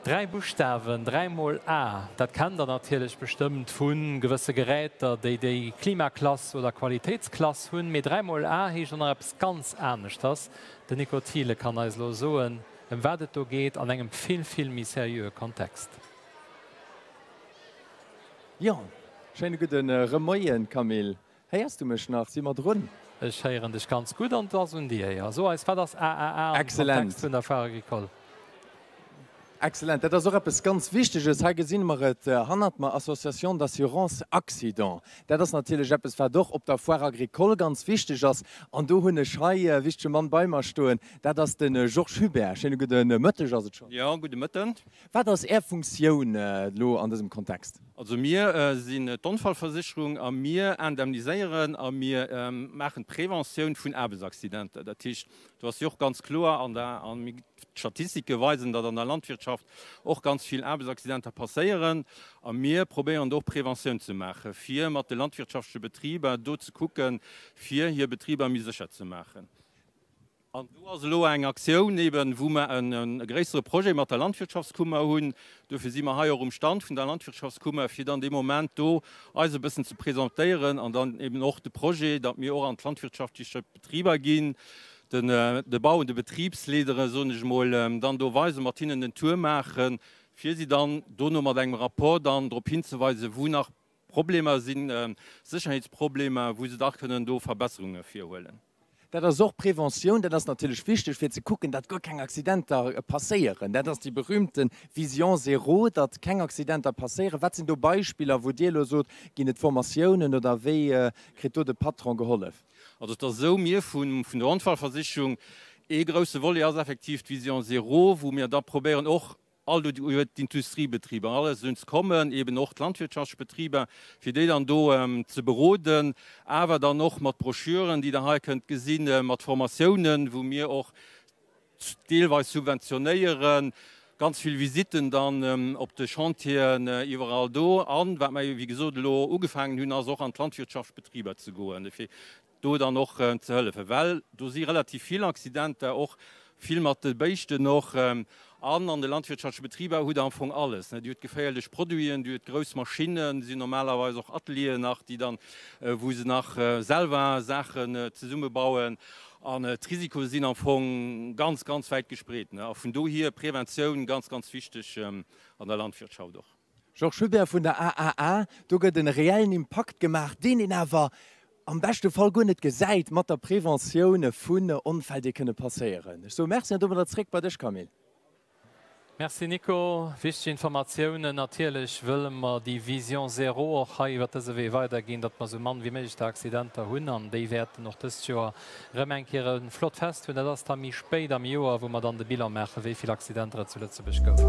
Dräi Buschtawen, dräimol A, dat kennt der natierlech bestëmmt vu gewësse Geräter, déi déi Klimaklass oder Qualitéitsklass hunn. Mee dräimol A heescht och nach eppes ganz aneschters. Den Nico Thiele kann eis elo soen, ëm wat et do geet, an engem vill, vill méi seriöe Kontext. Jo, schéine gudde Remoien, Camille. Héiers du mech nach? Si mer drun? Ech héieren dech ganz gutt an et ass un dir. Jo, so eis, wat ass AAA am Kontext vun der Foire Agricole? Excellent. Dat ass och eppes ganz Wichteges. Hei gesinn mer et hannert mer, Association d'assurance accident. Dat ass natierlech eppes, wat och op der Foire Agricole ganz wichteg ass. An do hunn ech hei e wichtege Mann bei mer stoen, dat ass de Georges Hubert. Schéine gudde Mëtteg ass et schonn. Jo, gudde Mëtten. Wat ass Är Funktioun elo an dësem Kontext? Also mir sinn d'Onfallversicherung a mir indemniséieren a mir maachen d'Preventioun vun Aarbechtsaccidenter. Dat heescht, do ass jo och ganz kloer an der, an d'Statistike weisen, datt an der Landwirtschaft och ganz vill Aarbechtsaccidenter passéieren a mir probéieren do och Preventioun ze maachen, fir mat de landwirtschaftleche Betriber do ze kucken, fir hir Betriber méi sécher ze maachen. An do ass elo eng Aktioun eben, wou mer e gréissere Projet mat der Landwirtschaftskummer hunn. Dofir si mer hei och um Stand vun der Landwirtschaftskummer, fir dann dee Moment do eis e bëssen ze presentéieren an dann eben och de Projet, datt mir och an d'landwirtschaftliche Betriber ginn, den de Bau de Betriebsleadere, soen ech emol, dann do weisen, mat hinnen den Tour maachen, fir si dann dono mat engem Rapport dann drop hinzeweisen, wou nach Problemer sinn, Sécherheetsproblemer, wou se dach kënnen do Verbesserunge virhuelen. Dat ass och Preventioun, dat ass natierlech wichteg, fir ze kucken, datt guer keng Accidenter passéieren. Dat ass déi berühmte Vision zéro, datt keng Accidenter passéieren. Wat sinn do Beispiller, wou Dir elo sot, ginn et Formatiounen oder wéi kritt do de Patron gehollef? Also et ass esou, mir vun der Onfallversicherung, ee grousse Volet ass effektiv d'Vision zéro, wou mir da probéieren och All do huet d'Industriebetriber alles un ze kommen, eben och d'Landwirtschaftsbetriber, fir déi dann do ze beroden, awer dann och mat Broschüren, déi Der hei kënnt gesinn, mat Formatiounen, wou mir och deelweis subventionéieren, ganz vill Visitten dann op de Chantieren iwwerall do. An wat mer, wéi gesot, elo ugefaangen hunn, ass och an d'Landwirtschaftsbetriber ze goen, fir do dann och ze hëllefen, well do si relativ vill Accidenter, och vill mat de Béischten och. An an de landwirtschaftleche Betriber hutt Der am Fong alles, ne? Dir hutt geféierlech Produiten, Dir hutt grouss Maschinnen, si normalerweis och Atelieren nach, déi dann, wou se nach selwer Saachen zesummebauen. An d'Risikoe sinn am Fong ganz, ganz wäit gespreet, ne? A vun dohier Preventioun ganz, ganz wichteg an der Landwirtschaft och. Georges Hubert vun der AAA, Do gëtt en reellen Impakt gemaach, deen een awer am beschte Fall guer net gesäit, mat der Preventioun vun Onfäll, déi kënne passéieren. Ech soe Merci an domadder zréck bei dech, Camille. Merci Nico, wichteg Informatiounen. Natierlech wëlle mer déi Vision Zéro och hei iwwert dëse Wee weiderginn, datt mer esou mann wéi méiglech der Accidenter hunn an déi wäerten och dëst Joer rëm eng Kéier e flott Fest hunn. Dat ass da méi spéit am Joer, wou mer dann de Bilan maachen, wéi vill Accidenter et zu Lëtzebuerg gouf.